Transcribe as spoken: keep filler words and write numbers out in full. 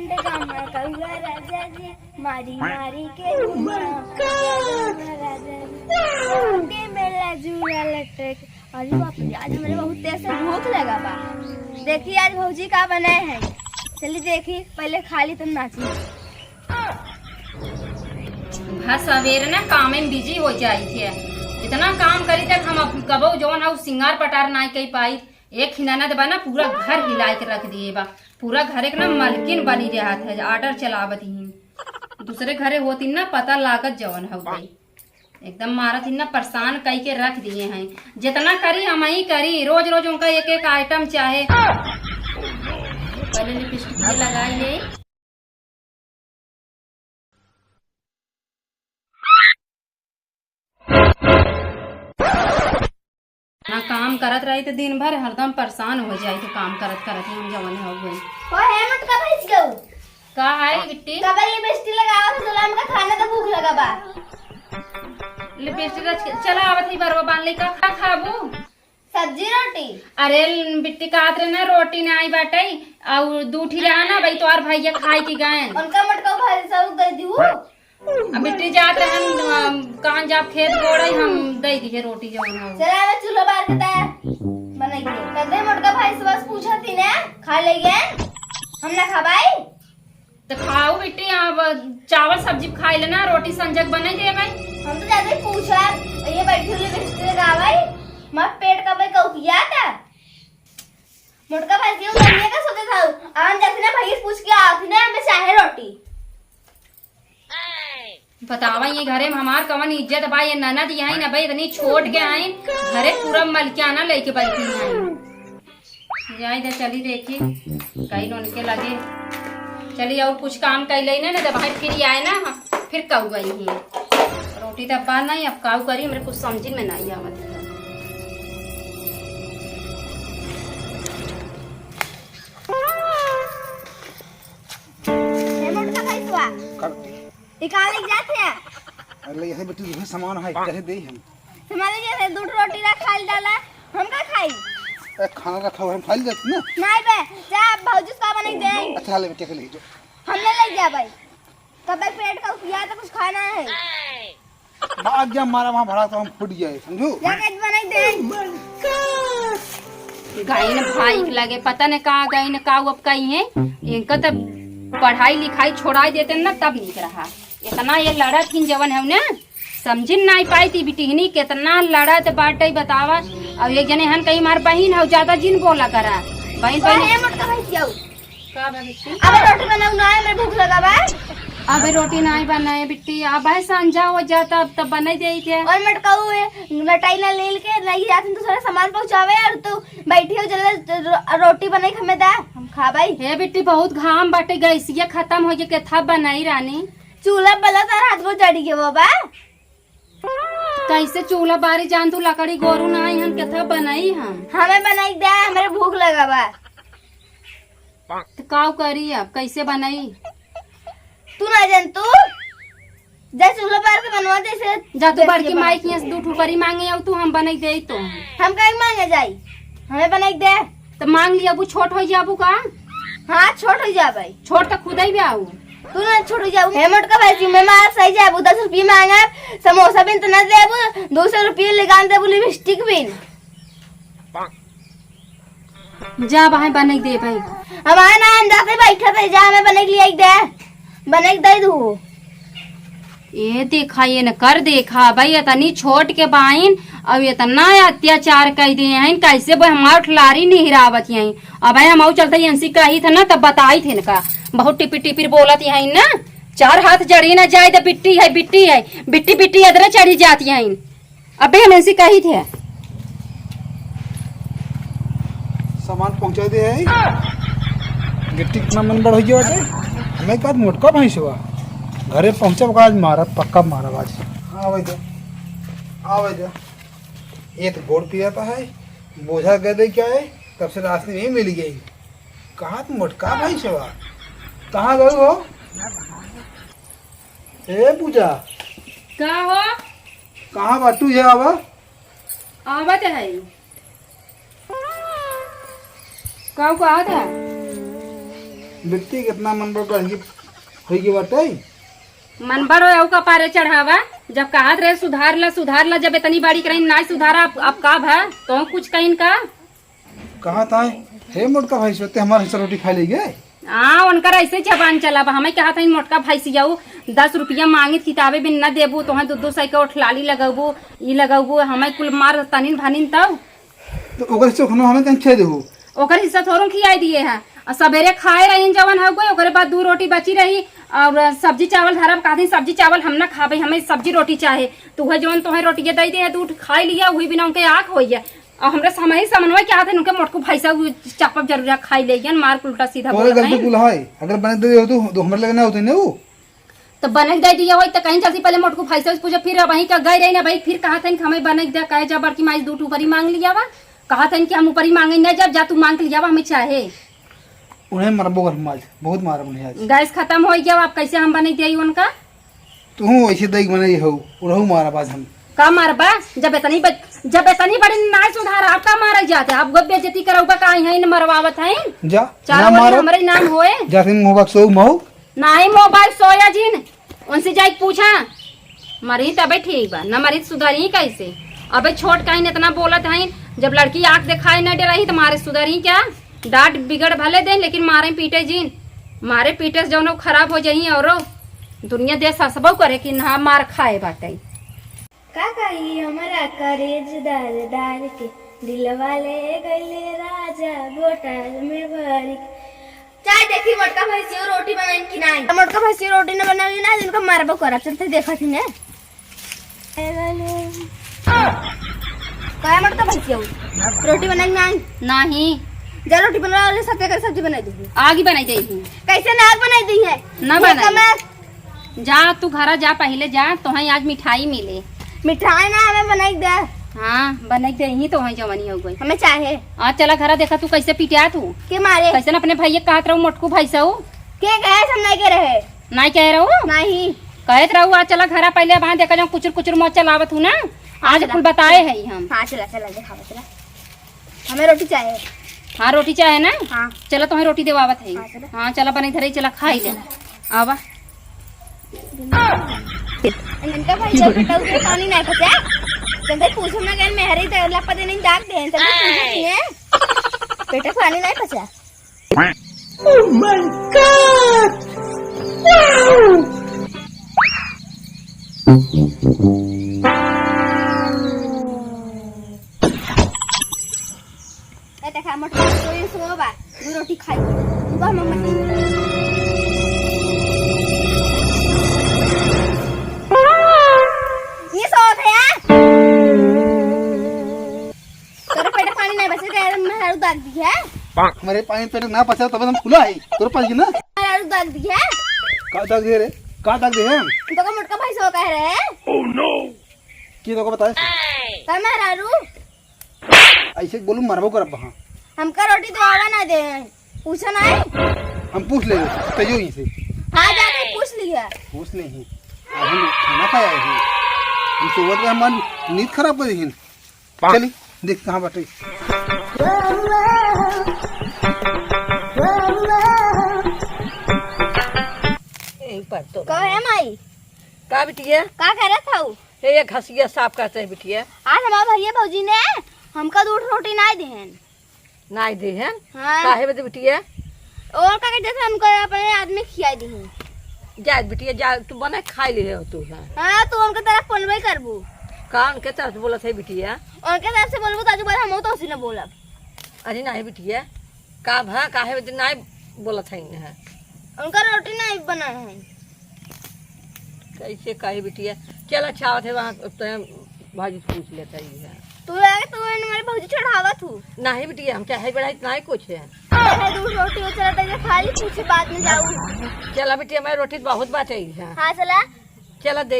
गामा कौआ राजा जी, मारी मारी के घुमा। Oh my God! राजा जी, के मेला झूला लटक। अरे बाप रे, आज हमरे बहुत तेज से भूख लगा बा। देखी आज भौजी का बनाए हैं, चली देखी, पहले खा ली तब नाची। भा सवेरे ना काम में बिजी हो जाई थे, इतना काम करी तक हम अप-, कबो जौन हऊ सिंगार पटार नाई कई पाई। एक ही ननद बा ना, पूरा घर हिलाई के रख दिए बा, पूरा घर एक ना मलकिन बनी रहत है, ऑर्डर चलावत ही। दूसरे घरे होती ना, पता लागत जवन हऊ गई, एकदम मारत ही ना, परेशान कई के रख दिए हैं। जितना करी हम ही करी, रोज रोज उनका एक एक आइटम चाहे। पहले लिपस्टिक लगाई ले। ना काम करत रही तो दिन भर हरदम परेशान हो जाई, तो काम करत करत ही हम जवन हो गई। ओ हे मोटका भैंस गऊ। का है बिट्टी? कबल लिपस्टिक लगावत है, तोला हमका खाना तो भूख लगा बा। लिपस्टिक रच के चला आवत ही बरवा बांध ले, का, का खाबू? सब्जी रोटी। अरे बिट्टी कहत रहे ना रोटी ना आई बाटे, और दू ठी रहा ना भाई तोहार भैया खाए के गए। उनका मोटका भाई सब दे दू। अब बिट्टी जात रहन, अम, कहाँ जाब खेत गोड़े, हम दे दिए रोटी जौन हो। चला ना चूल्हा बार के तय बनाई के। कदे मोटका भाई से बस पूछा थी ना, खा ले गए, हम ना खा भाई। तो खाओ बिट्टी, अब चावल सब्जी खाई लेना, रोटी संजग बनाई दे भाई। हम तो जाते पूछा, ये बैठी हुई लिपस्टिक लगावे, मत पेट का भाई कहू किया था। मोटका भाई क्यों करने का सोचे था, आन जाते ना भैया से पूछ के आती ना, हमें चाहे रोटी। बतावा, ये घरे में हमार कवन इज्जत बा? ये ननद यहाँ ना भाई, इतनी छोट के आई, घरे पूरा मलकियाना लेके बैठी हैं। जाई दे, चली देखी, कई लोन के लगे। चली, और कुछ काम कई लेने ना, जब भाई फिर आए ना, फिर कहू गई ही। रोटी तो बा नहीं, अब काऊ करी, मेरे कुछ समझ में नहीं आवत। हे मोटका भैंसवा। का बेटी? ई कहाँ लेके जात है? अरे, यहाँ बेटी, दूसरे सामान है, कहे दे हम। सामान लेके जात है, दू रोटी रख, खा डाला, हम का खाई? ए, खाना रखा हुआ, हम खा ले जाते ना। नहीं बे, जा, भौजी का बनाई दे। अच्छा, ले बेटी, के ले जो। हम ले ले जा भाई। कब तक पेट का उठिया तो कुछ खाना है। भाग जा, मारा वहाँ भड़ा तो हम फूट जाए, समझू? जाके बनाई दे। गइन भाई के लगे, पता न का गइन, का उ अब कही है। इनका तब पढ़ाई लिखाई छोड़ाई देते ना, तब निक रहा। इतना ये लड़त हिन जवन है ना, समझिन नाई पाई थी बिटिहनी, कितना लड़त बाटे बतावा। और एक जने हन कहीं मार बहिन हो, ज्यादा जिन बोला करा। बहिन, बहिन। काहे मोटका भैंसिया? का बा बिट्टी? अबे रोटी बनाऊ ना है, मेरे भूख लगा बा। अबे रोटी नाई बनाए बिट्टी, अबे संझा हो जाता, अब तब बनाई देई के। और मटकाऊ है, नटाई ना लेल के, नहीं जाते दूसरा सामान पहुँचावे, और तू बैठी हो, जल्दी रो-, रोटी बनाई के हमें दा, हम खाबाई। हे बिट्टी, बहुत घाम बाटे, गैसिया खत्म हो गया, केथा बनाई रानी? चूल्हा बला तार हाथ को जड़ी के बाबा। कैसे चूल्हा बारी जान तू, लकड़ी गोरू ना आई, हम केथा बनाई हम? हमें बनाई दे, हमरे भूख लगा बा। तो काऊ करी अब, कैसे बनाई? तू ना जान तू, जा चूल्हा बार के बनवा दे से। जा तू बड़की माई के यहाँ से दू ठुकरी मांगे आऊ तू, हम बनाई दे तो। हम काहे मांगे जाई, हमें बनाई दे। तो मांग लिया, अबू छोट हो जाबू का? हाँ, छोट हो जाबे। छोट तो खुद ही भी आऊ। तू ना छोट हो जाबू। हे मोटका भाई जी, मैं मार सही जाबू, दस रुपये मांगा, समोसा बिन तो ना देबू, दो सौ रुपये लेगान देबू, लिपस्टिक बिन। जा भाई, बने दे भाई। हमारे ना, हम जाते बैठा थे, जा हमें बने के लिए दे, बने के दे दू। ए देखा, ये न कर देखा भाई, इतनी छोट के बाइन और इतना अत्याचार कर दिए हैं, कैसे वो हमार ठलारी निहरावत हैं। अब हम आऊ चलते एनसी कही थे ना, तब बताई थे इनका, बहुत टिपिर टिपिर बोलत हैं ना, चार हाथ जड़ी ना जाए तो बिट्टी है, बिट्टी है, बिट्टी बिट्टी अदरे चढ़ी जाती हैं। अबे हम एनसी कही थे। सामान पहुंचा दे है। गिट्टी कितना मन बढ़ गया बाटे। हमें का मोटका भैंस हुआ। घरे पहुंचा का आज मारा, पक्का मारा आज। हाँ भाई जा, हाँ भाई जा। ये तो गोड़ पिराता है, बोझा गए दे क्या है, तब से रास्ते में ही मिल गई। कहाँ तुम मोटका भैंस हुआ, कहाँ गए हो? ए पूजा। का हो? कहाँ बाटू है आवा? आवत है। का कहत है? बेटी कितना मन बड़ बढ़ गई, होई गई बाटे। मन बड़ होए, अउ का पारे चढ़ावा? जब कहत रहे सुधार ला, सुधार ला, जब इतनी बड़ी करइन नाहीं सुधारा, अब, अब का भा? तो कुछ कहिन का? कहत है, "हे मोटका भैंसिया, ते हमार हिस्सा रोटी खाइ लेइगे?" हाँ, उनकर ऐसे जबान चला बा। हमें कहत है, "मोटका भैंसिया, उ दस रुपया मांगित किताबे बिन न देबू, तोहें दो दो सौ के ओठलाली लगबू, ई लगबू, हमें कुल मार तनिन भनिन तब।" तो ओकर हिस्सा खाना हमें कहीं खिया देहू? ओकर हिस्सा थोड़ो खियाई दिए है। और सबेरे खाए रही जवन हो गई, ओकरे बाद दू रोटी बची रही और सब्जी चावल धरब, कहती, "सब्जी चावल हम ना खाबे, हमें सब्जी रोटी चाहे।" तो वह जवन तोहें रोटिया दे दे है, तू उठ खाई लिया, वही बिना उनके आँख होई है। और हमरे समय समन्वय क्या थे, उनके मोटकू भैंसा उ चापब जरूर है, खाई ले गन, मार के उल्टा सीधा तोरे बोलत गलती हैं। कुल है, अगर बने दे होतू तो हमरे लगे ना होते ने उ। तो बने दे दिया होई तो कहीं चलती पहले मोटकू भैंसा से पूछे, फिर अब वहीं का गए रही ना भाई, फिर कहा था कि हमें बने दे, कहे जा बड़की माई दू ठो ऊपरी मांग लिया बा, कहा था कि हम ऊपरी मांगे ना जब जा तू मांग के लिया बा, हमें चाहे। उन्हें मरबो कर मार, बहुत मारब उन्हें आज। गैस खत्म हो गया, अब कैसे हम बने दे उनका? तू ऐसे देख बनाई हो, उरहू मारब आज हम। का मारबा? जब इतनी ब-, जब इतनी बड़ी नाय सुधार, आप का मारे जाते? आप गो बेइज्जती करौबा का है, इन मरवावत है? जा, चारों ना ओर मारो। हमरे नाम होए। जा, सिंह मोहबा सो मऊ। नाहीं मोबाइल सोया जिन, उनसे जाइके पूछा। मरी तबे ठीक बा, न मरी त सुधरी कैसे? अबे छोट काइन इतना बोलत हईन, जब लड़की आँख देखाए न डरही त मारे सुधरी क्या? डांट बिगड़ भले देन, लेकिन मारे पीटे जिन, मारे पीटे से जौनो खराब हो जाई औरो दुनिया देश हंसबो करे कि ना मार खाए बाटे। का कही हमरा करेज दर दर के, दिलवा ले गइले राजा बोतल में भर के। चाहे देखी मोटका भैंसियो रोटी बनाइन कि नाई। मोटका भैंसियो रोटी न बनाई ना, जिनका मारबो करब, चलते देखा थी ने। काहे मोटका भैंसियो रोटी बनाई नाई? नाही। जा रोटी बना, और सत्य कर सब्जी बनाई दे। आगी बनाई दे। कैसे नाग बनाई दी है? ना मोटका बनाई। मैं जा, तू घरा जा, पहिले जा, तोहई आज मिठाई मिले। मिठाई ना, हमें बनाई दे। हाँ, बनाई दे, यही तोहई जवानी हो गई। हमें चाहे। आ, चला घरा, देखा तू कैसे पिटिया तू। के मारे? कैसे न अपने भैया कहत रहू, मोटकू भैंसऊ। के कहे, हम नहीं कह रहे। नहीं कह रहू? नहीं। कहत रहू, आ, चला घरा पहिले, अब हाँ, देखा जाऊँ, कुचुर कुचुर मौत चलावत हूँ ना। आज चला। कुल बताए है हम। हाँ, चला, चला, देखावा, चला। हमें रोटी चाहे। हाँ, रोटी चाहे ना? हाँ। चला, तुम्हें रोटी देवावत है। हाँ, चला। हाँ, चला, बने धरे, चला, खाई ले। आवा। इनका भाई जब बेटा उठे पानी नहीं पचा। जब तक पूछो ना गन मेहरी तो लपा देने दाग दे, जब तक पूछो नहीं है। बेटा पानी नहीं पचा। Oh my God! Wow! ए, देखा, मोटका सोई सो बा, दू रोटी खाई। बा, मम्मा। ये सो थे यार। तोरे पेट पानी नहीं बचे, तेरे मेहरारू दाग दी है। मेरे पानी पेट ना बचा, तब हम खुला है। तोरे पानी ना। मेहरारू दाग दी है। का दाग दे रे? का दाग दे हम? तो का मोटका भाई सो कह रहे हैं। Oh no! की तो को बताए? का मेहरारू? ऐसे बोलू, मरबो करब हाँ। हमका रोटी देवावा ना दे, पूछा ना है? हम पूछ ले, तैयो ही से। हाँ, जाके पूछ लिया। पूछ नहीं, अब हम खाना खाया है। हम सोवत रहे, हमार नींद खराब कर दी। चली, देख कहाँ बाटे। यहीं पर तो। कहो है माई? का बिटिया? का करत हऊ? हे, ये घसिया साफ करते हैं बिटिया। आज हमार भैया भौजी ने हमका दूध रोटी नाई देहन। नाई देहन? हाँ। काहे बदे बिटिया? और का कहते हैं, हमको अपने आदमी खियाई देहन। जा बिटिया, जा, तू बना खाई ले हो तू, हाँ। हाँ, तू उनके तरफ बोलबे करबू। का उनके तरफ से बोलत है बिटिया? उनके तरफ से बोलबू तो आज बार हम तो उसी ने बोलब। अरे नहीं बिटिया, का भा, काहे बदे नाई बोलत है इन्हें? उनका रोटी नाई बना है। कैसे कही बिटिया? चल अच्छा आवत है, वहाँ तो भौजी से पूछ लेता ही है। तू आगे तू हमारे भौजी चढ़ावत हूँ। नहीं बिटिया, हम चाहे बढ़ाई नहीं कुछ है। चाहे दूध रोटी हो चला दे, खाली पूछे बाद में जाऊ। चला बिटिया, मैं रोटी बहुत बाटे ही है। हाँ चला। चला दे।